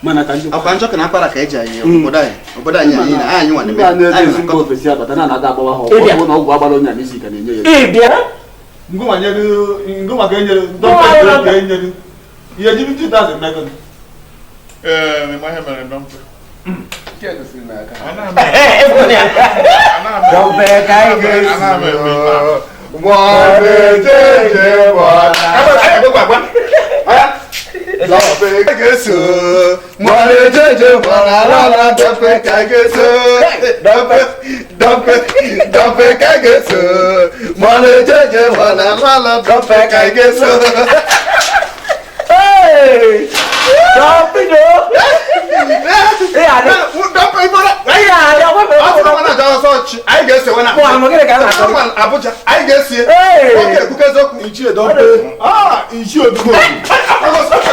Mana ka njọ. Ọkwa njọ ka na akwara ka eji anyị obodo anyị obodo anyị anyị na anyị nwa Ndị na-eme a na-ede anyị esi mba na-akọtọ. ofesi abata na anaga agbawa ha ọgwụ. Ịbịa. Ọ bụrụ na ọgwụ agbara onye a n'isi ka na-enye ya. Ị bịa. Ngụnwa nyere ngụnwa ka enyere dọkịta ka enyere ihe ji 50,000 mego. Ee, ma ihe mere dọmpe. Dọmpe ka anyị ga-eso. Dọmpe ka ga-eso. Mọ̀lẹ́jẹ̀jẹ̀ mọ̀lálálá dọ̀pẹ́ ka ga-eso. Dọ̀pẹ́ dọ̀pẹ́ dọ̀pẹ́ ka ga-eso. Mọ̀lẹ́jẹ̀jẹ̀ mọ̀lálálá dọ̀pẹ́ ka ga-eso. Hey! Dọmpe do. Ị adị. Dọmpe ibora. Ị adị ọkwa Ọ sị na nwa na-aja ọsọ ọchị, anyị ga-eso nwa na- Mụ amụ gịnị ka a na-akọ? Nwa na Abuja, anyị ga-esie. Hey! Nwoke ekwuka eziokwu. Ichie dọmpe. Ah, ichie odugbo.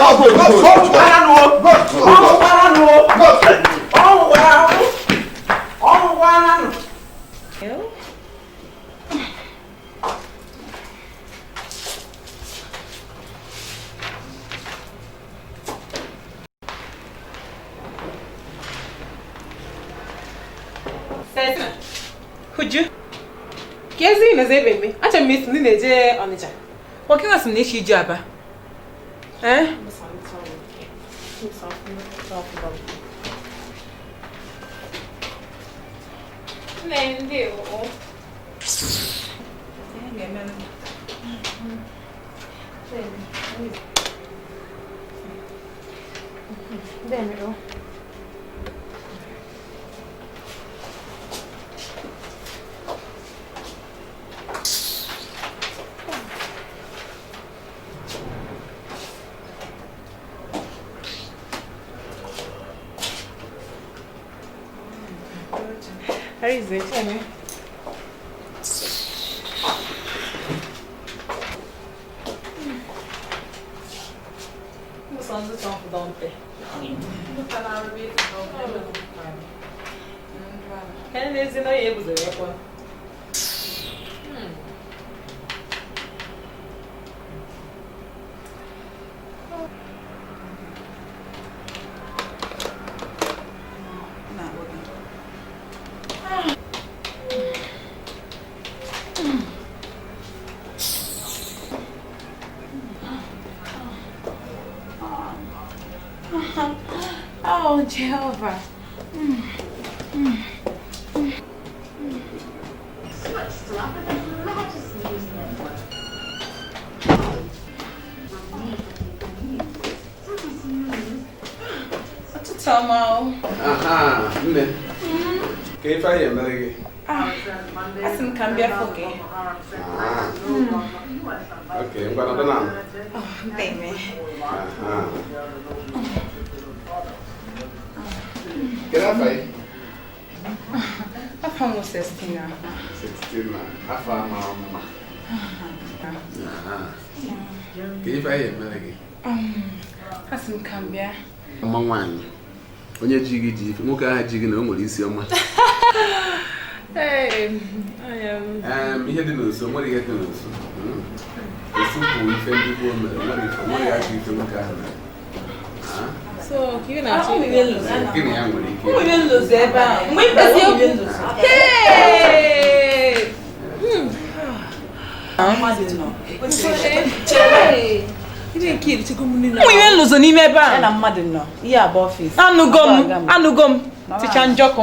Ọnwụkwara nụ o. Ọnwụkwara nụ o. Ọnwụkwara nụ. Ọnwụkwara nụ. Uju, ka ezi ị na-eze ebe eme achọrọ m isi ndị na-eje Ọnịcha nwoke nwa sị m na echi ije Aba. Eh? Nne, ndewo. Ndewo. Arize, cheme. Ka n'ezi na ya ebuzoro ekwe. Oh, Jehovah. Ụtụtụ ọma o. Aha, nne. Ka ife anyị emere gị? Asị m ka m bịa fụ gị. Ok, ngwa nọdụ na ala. Ndeme. Aha. Kedu afa gị? Afa m bụ Sestina. Sixteen afọ a mara mma. Aha. Ka ife anyị emere gị? Asị m ka m bịa. Mma nwaanyị. Onye ji gị ji ife, nwoke ahụ ji gị na o nwere isi ọma. Ee, I am. Ihe dị n'osu, nwere ihe dị n'osu. Osu bụ ife ndị gboo mere, nwere ife, nwere ajọ ife nwoke ahụ mere. Ah, So, ka ị na-achọ Gị na ya nwere ike. Ụmụ ihe nlozi ebe ahụ. Mgbe ikpeazụ Hey! Ụmụ ihe nlozo n'ime ebe Ya na a. mmadụ nọ ihe abụ ọfịs Anụgo m, anụgo m. Ticha njọkụ.